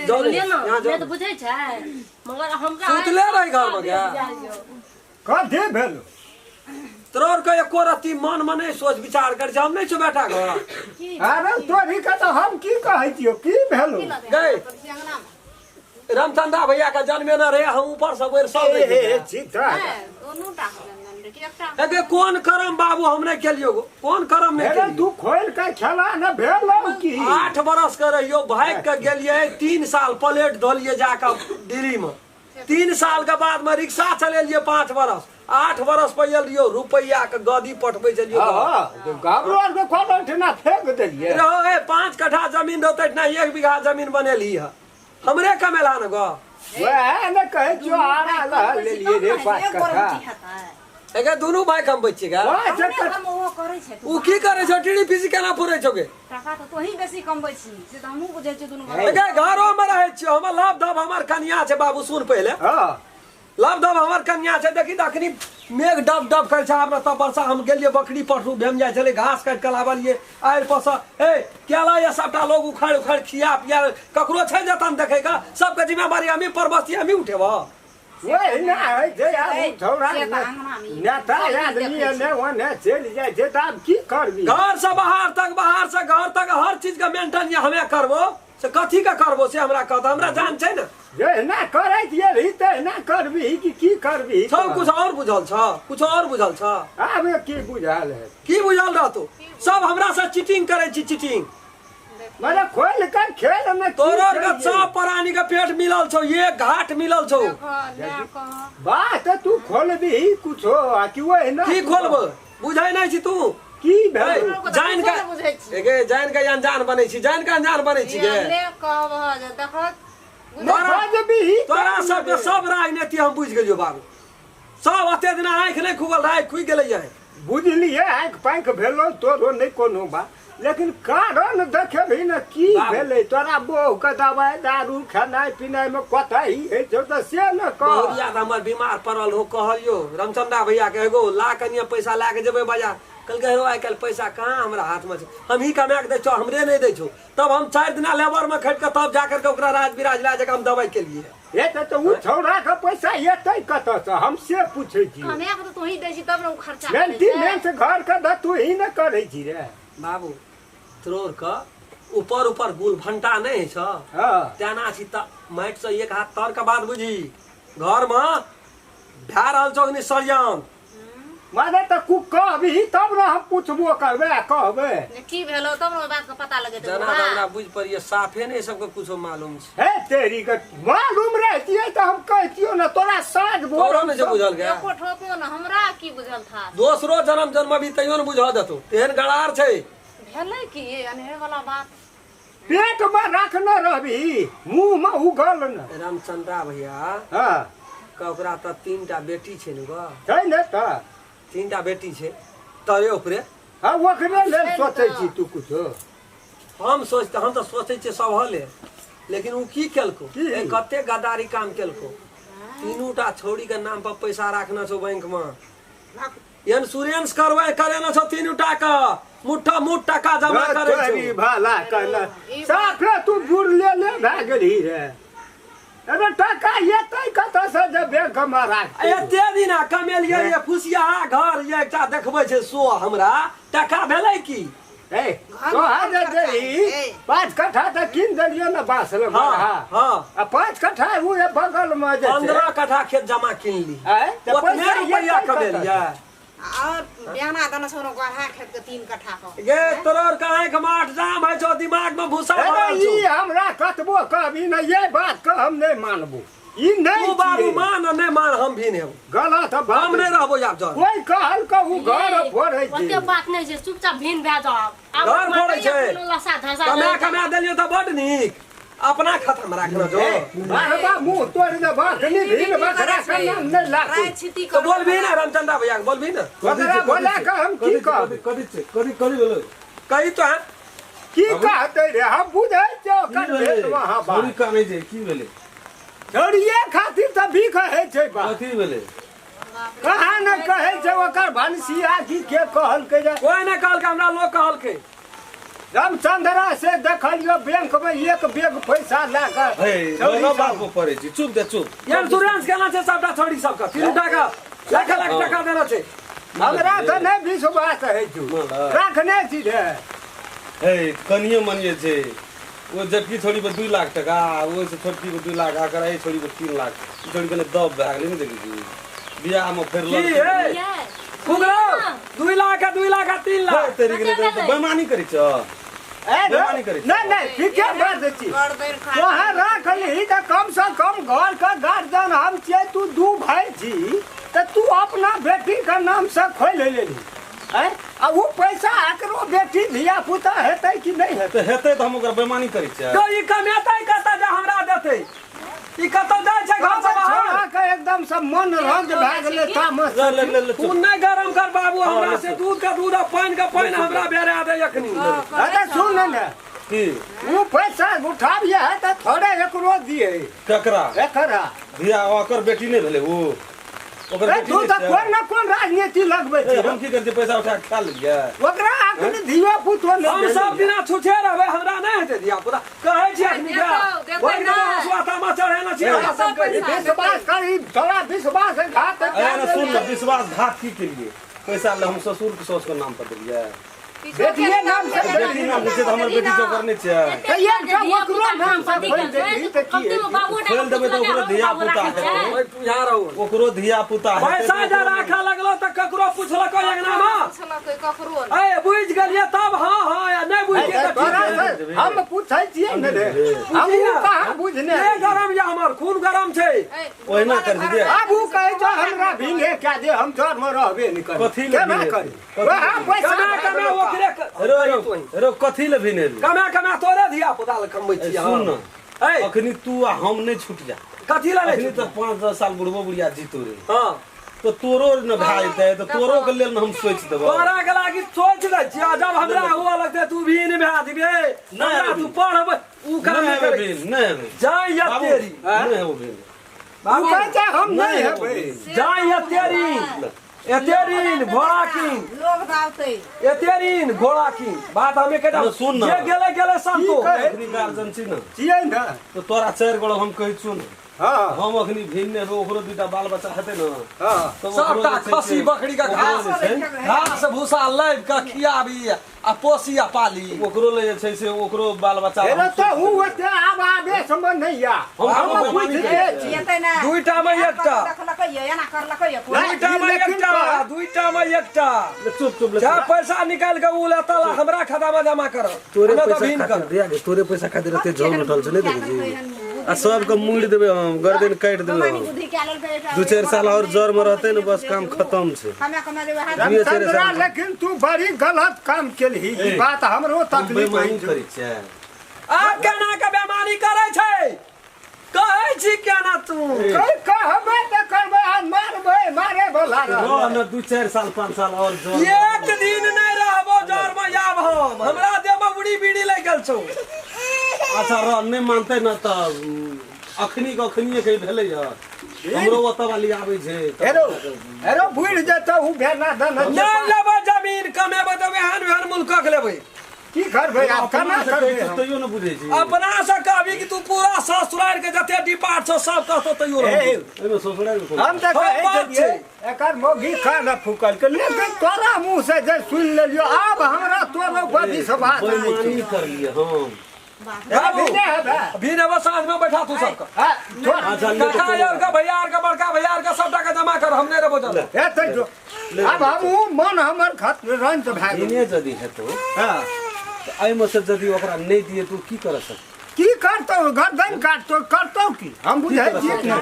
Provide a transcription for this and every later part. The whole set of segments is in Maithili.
जाओ रे, ले ना यहाँ जाओ। नहि तऽ बुझै छै मगर हमरा सुतले रही घरमे गे। कथी भेल तोरा के एको रत्ती मन में नहीं सोच विचार कर हम नहीं छो बेटा घर अरे तोरी के तऽ हम की कहै छियौ की भेलो गए रामचंद्रा भैया के जन्मे न रहे हम ऊपर से बैर सब ए, रहियै। ए, ठीक ठाक दोनों टा के जन्म रे कि एकटा एगे कोन करम बाबू हम नहीं केलियो गो? कोन करम नहीं अरे केलियो तू खोल के खेला न भेलो की 8 बरस के रहियो भागि के गेलियै 3 साल प्लेट धोलियै जाके दिल्ली में 3 साल के बाद में रिक्शा चलेलियै 5 बरस 8 बरस पर एलियो रहियो रुपैया के गदी पठबै छलियो हाँ घबरो आर के खोल ठिना फेंक देलियै रहो ए 5 कट्ठा जमीन रहतै ना 1 बीघा जमीन बनेली है हमरे कमेला न गो वएह ने कहै छियौ आरा लह लेलियै रे 5 एक कट्ठा रोटी हेतै एगे दुनू भाई कमबै छियै गा पाँच हमरे कट्ठा घरमे ओहो करै छै उ की करै छौ टीडी पीसी केना पुरै छौ गे टाका तऽ तोही बेसी कमबै छी से तऽ हमहूँ बुझै छियै दुनू गोटे एगे घरो में रहै छियौ हमर लाभ धाभ हमर कनिया छै बाबू सुन पहिले हाँ लाभ धाभ हमर कनिया छै देखी तऽ अखनी मेघ डब डब करै छै आब न तब वर्षा हम गेलियै बकरी पठरू भेम जाइ छलै घास काटि कऽ लाबलियै आड़ि पर सँ ए केला ये सबटा लोग उखाड़ि उखाड़ि खिया पिया ककरो छै जतन देखै के सबके जिम्मेवारी हमही परबस्ती हमही उठेबऽ वही ना है जे आब ए, छौड़ा से तऽ अङ्गनामे ई नेता सब आदमी देखै एने ओने चलि जाइ छै तऽ आब की करबी घर से बाहर तक बाहर से घर तक हर चीज के मेंटेन ये हमें करबो से कथी के करबो से हमरा कहत हमरा जान छै ने जहिना करैत गेलही तहिना करबी कि की करबी छौ कुछ और बुझल छ कुछ और बुझल छ आब की बुझल है की बुझल रहतो सब हमरा से चीटिंग करे छी चीटिंग मने खोल के खेल में की तोरो के छै ये? सब प्राणी के पेट मिलल छौ एक घाट मिलल छौ बात तू खोलबी कुछो आ कि ओहिना की खोलबो बुझै नहि छी तू की भेल जान के बुझै छी एगे जान के अनजान बनै छी जान के अनजान बनै छी गे ने कहबह जे देखत बजबी तोरा सबके सब राजनीति हम बुझि गेलियौ बाबू सब अते दिना आँखि नहि खुगल रहै खुगि गेलै आँखि बुझलिए आँखि पाँखि भेलो तोरो नहि कोनो बात लेकिन कारण देखेबही ने की बाबू। भेलै तोरा बहुके दवाइ दारू खेनाइ पिनाइमे कतही होइ छौ तऽ से ने कह बहुरिया तऽ हमर बीमार पड़ल हो कहलियो रामचंद्रा भैया के एगो ला कनिए पैसा लए के जेबै बाजार कहलकै हौ आइ काल्हि पैसा कहाँ हमरा हाथमे छै हमही कमा के दै छौ हमरे नहि दै छौ तब हम 4 दिना लेबर में खटि के तब जा करके ओकरा राज बिराज लए जाके हम दवाइ केलिए हे तऽ ओ छौड़ा के पैसा एतै कतऽसँ हम से पूछै छी कमे के तऽ तोही दै छी तब ने ओ खर्चा करै छै। मेंटेनेंस घर के तऽ तू ही ने करै छी रे बाबू तोर के ऊपर ऊपर गुल भंटा नहि होइ छौ हँ तेना छी तऽ माटि से एक हाथ तर के बात बुझी घर में भए रहल छौ अखनी षड्यंत्र माने तऽ कु कहबही तब ने हम पूछबो करबै आ कहबै जे की भेलो तब ने ओहि बात के पता लगेतै जना बौआ। तऽ हमरा बुझि पड़िए साफे नहि सबके कुछो मालूम छै हे तेरी के मालूम रहतियै तऽ हम कहितियौ ने तोरा साँझ भोर तोरो हम नहि छै बुझल गए एको ठोको ने हमरा की बुझल था दोसरो जन्म जन्म भी तैयो ने बुझऽ देतौ तेहन गड़ार छै भेलै की अनहे वाला बात पेट मे रखने रहबही मुँह मे उगल ने रामचंद्रा भैया हँ के ओकरा तऽ 3टा बेटी छै ने गो छै ने तऽ 3टा बेटी छै तरे उपरे हँ ओकरे लेल सोचै छी तू कुछो हम सोचते हम तऽ सोचै छियै सब हले लेकिन ओ की केलको की? ए कते गद्दारी काम केलको तीनूटा छौड़ी के नाम पर पैसा राखने छौ बैंक में इंश्योरेंस करवाए करेने छौ तीनूटा के मुट्ठा मुठ टका जमा करे तोरी छौ भला कहला साफे तू बुढ़ ले ले भए गेलही रे अरे टका एतै कतऽसँ जे बैंक मे राखतै एते दिना कमेलियै ये फुसिया घर ये एकटा देखबै छै सो हमरा टका भेलै की ए तोहर जे देही 5 कट्ठा तऽ कीन देलियौ ने बाँस लग हाँ हाँ आ 5 कट्ठा ओ जे बगल मे जे छै 15 कट्ठा खेत जमा किनली आँय, तऽ ओतने पैसा रुपैआ एतै कमेलियै और बियाना देने छौ गढ़ा खेत के 3 कट्ठा के गे तोर के आँख में आठ जाम है छौ दिमाग में भूसा अरे भरल ई छौ हमरा कतबो कहबी ने ये बात के हम नहि मानबो ई नहि तू बाबू छियै। मान आ नहि मान हम भी नहि हेबो। गलत बात हम नहि रहबो आब जर कोई कहल कहू घर फोड़ै छै ओते बात नहि छै चुपचाप भिन भए जाओ आब घर फोड़ै छै। कोनो लसा धसा कमा नहि कमा देलियौ तऽ बड नीक अपना खतम राखना जो बारबा मुंह तोड़ दे बाखनी भीन बकरा के नाम नहि लाखू राय छिती तऽ बोलबी ने रामचंद्र भैया के बोलबी ने ओकरा बोला के हम की कहब कथी छै कथी कथी भेलै कही तो है की कहतै रे हम बुझै छियै की ओकर भेलै भेट वहाँ छौरी बात कानै छै की भेलै छौड़िए खातिर तऽ भीख होइ छै बा कथी भेलै कहाँ ने कहै छै ओकर भनसिया की के कहलकै जे कोई नहि कहलकै हमरा लोग कहलकै रामचंद्रा से देखलियो बैंक में एक बैग पैसा लए कऽ हे छौड़ी ना सब। बात पर पड़ै छी चुप दे चुप इंश्योरेंस केना छै सबटा छोड़ी सबके तीनू टाका लाख लाख टाका देना छै हमरा तऽ नहि विश्वास होइ छौ माला। राखने छी रे हे कनिये मनिये छै ओ जबकि छोड़ी पर 2 लाख टका ओहिसँ छोटकी पर 2 लाख आ एहि छोड़ी पर 3 लाख ई छोड़ी कने दब भए गेलै ने देखै छी बियाह मे फेर की हे फुगलो 2 लाख आ 2 लाख आ 3 लाख तेरी गेलै तऽ बेमानी करै छ ए रे, बेमानी करै छ नहि नहि ठीके बात छी गर्दन खा तोहर राख ली तऽ कम से कम घर के गार्जियन हम छियै तू दू भाई छी तऽ तू अपना बेटी के नाम से खोलि लेली आँय आ ओ पैसा एकरो बेटी धिया पुता हेतै कि नहि हेतै तऽ हेतै तऽ हम ओकरा बेमानी करै छियै तो ई कमेतै कतऽ जे हमरा देतै ई कतऽ जाइ छै घर से बाहर छोड़ा के एकदम सब मन रंज भए गेलै तामस ले ले ले ले तू नहि गरम कर बाबू हमरा से दूध का दूध आ पानि का पानि हमरा बेरा दे अखनी अरे सुन ने की ओ पैसा उठाबिए है तऽ थोड़े एकरो दिए ककरा एकरा धिया ओकर बेटी नहि भेलै ओ ओकर ए, बेटी तू नहि तऽ छै? कोन ने कोन राजनीति लगबै ए, छी हम की करै छियै पैसा उठा के खा लेलियै ओकरा अखन धियो पुतो नहि हम सब भेलैए। दिना छुछे रहबै हमरा नहि हेतै धिया पुता कहै छी अखनी के देखौ, देखौ ओहि नहि। हसुआ तामा चढ़ेने छी हमरा सबके विश्वास करी तोरा विश्वास घात अरे ने सुन ने विश्वासघात की केलिए पैसा ले हम ससुर के साउस के नाम पर देलियै बेटिये नाम से बेटी नाम छै तऽ हमर बेटी सब करने छै ओकरो नाम से खोलि देबही तऽ की हेतै? खोलि देबै तऽ ओकरो धिया पुता हेतै ओहि तू यहाँ रहू ओकरो धिया पुता हेतै पैसा जे राखऽ लगलो तऽ ककरो पुछलको अंगनामे पुछलकै ककरो नहि। ए बुझि गेलियै तब हँ हँ या नहि बुझि गेलियै तऽ तोरा ठीक से हम पूछै छियै ने रे हम बुझी ना। कहाँ बुझने छै। गरम या हमर खून गरम छै ए, ओहिना कर दीजिए। आब उ कहै छै हमरा भीने कए दे हम जर मे रहबे नहि करी कथी लए केना भीने? करी कथी वएह पैसा कमा कमा ओकरे रो रो रो कथी ले भिने कमा कमा तोरे धिया पुता ले कमबै ए, छियै सुन हम। न ए अखनी तू आ हम नहि छूट जा कथी लए अखनी नहि तऽ 5-10 साल बुढ़बो बुढ़िया जीतो रे हँ तो तोरो न भए जेतै तऽ तोरो के लेल न हम सोचि देबौ तोरा के लागी सोच दै छियै जब हमरा हुआ लगतै तू भी नहि भए दिबे नहि हमरा तू पढ़बै उ काम नहि नहि हेबै करै भिन नहि हेबै जाय या बाबू, तेरी नहि हेबै भिन उ कहै छै हम नहि नहि हेबै हेबै जाय या तेरी एते ऋण घोड़ा कीन लोग दावतै एते ऋण घोड़ा कीन बात हमे केटा ना, सुन ना। जे गेले गेले संतो की कहै? अखनी गार्जियन छी ने छियै ने तऽ तोरा चारि गोड़ा हम कहै छियौ ने हँ हम अखनी भिन नहि हेबै ओकरो दूटा बाल बच्चा हेतै ने हँ तऽ ओकरो सबटा जे छै खस्सी से- बकरी के ओकरो घास जे छै घास भूसा लाबि कऽ खियाबी आ पोसी आ पाली ओकरो ले जे छै से ओकरो बाल बच्चा हेरो तऽ उ ओते आब आबे समझ नहि या हम हम बेमानी बुझि करै गेल छियै। छी एतै ना दुईटा में एकटा देखलकै ये एना करलकै ये नहि, दुईटा में लेकिन एकटा तोरा- दुईटा में एकटा चुप चुप ले जा पैसा निकाल के उ लेता ला हमरा खाता में जमा कर तोरे हमे तऽ पैसा भीन खातिर कर दिया के तोरे पैसा खातिर एते झोल उठल छै नहि देखै छी आ सबके मुड़ि देबै हम गर्दन काटि देबै हम बुद्धि कए लेलकै एकरा 2-4 साल और जर में रहतै ने बस काम खत्म छै हमे कमा देबै हाथ रामचंद्रा लेकिन तू बड़ी गलत काम केलही ई ए, बात हमरो हम तकलीफ बेईमानी होइ छौ। करै छियै आब केना के बेमानी करै छै कहै छी केना तू कहै कहबै तऽ करबै आ मारबै मारे बला रह रहबै। न 2-4 साल 5 साल और जर एक दिन नहि रहबो जर में आब हम हमरा देह में उड़ी बीड़ी लागि गेल छौ अच्छा रह नहि मानतै ने तऽ अखनी के अखनिए के भेलै हँ हमरो ओतऽ वाली आबै छै तऽ- हेरो हेरो बुढ़ि जेतौ उ भेना दन नहि लेबै जमीन कमेबै तऽ एहन एहन मुल्कक लेबै की करबै आब केना अपना से करबै कहै छै हम? तैयो ने बुझै छी अपना से कहबी कि तू पूरा ससुराल के जते डिपार्ट छौ सब कहतो तैयो ए, रहबी। एहिमे ससुराल मे कोन हम तऽ सब कहै बात छलियै एकर मौगी खाना फूकल के लेकिन तोरा मुँह से जे सुनि लेलियो आब हमरा तोरो पर विश्वास नहि बेईमानी छौ। करलियै हम बाबू अभी नहि हेबै अभी ने साँझ में बैठा तू सबके हाँ, छोड़। अच्छा ले काका यार के भैया आर के बड़का भैया आर के सबटा के जमा कर हम नहि रहबो जल हेतै जो आब हमहूँ मन हमर खत्म रंज भए गेल दिने यदि हेतौ हाँ। तऽ एहिमे से यदि ओकरा नहि दिए तऽ ओ की करऽ सकतै की करतौ गर्दन काटतौ करतौ की हम बुझै छियै ने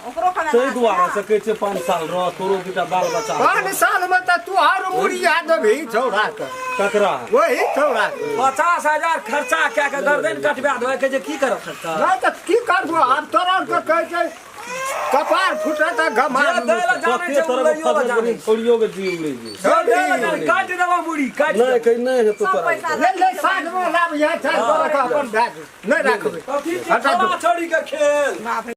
ओकरो कमे ताहि दुआरे से कहै छै 5 साल रह तोरो दूटा बाल बच्चा हेतौ। 5 साल में तऽ तू आर मुड़िया देबही छौड़ा के ककरा वही छौड़ा के 50,000 खर्चा कए के गर्दन कटबा देबै के जे की करब खर्चा नहि तऽ की करबो आब तोरा के कहै छै कपार फुटत आ गमा जे दै लए जानै कते छै ओ तरह लैयो लए जानै छै। छोड़ियो के जीव उड़ै छै जे दै लए जानै काटि देबो मुड़ी काटि नहि कहीं नहि हेतौ सब तोरा पैसा ले ले साँझ में लाब यहाँ चारि गोरा के अपन भए गेल नहि राखबै कथी हटा दो। छोड़ी के खेल बाप रे।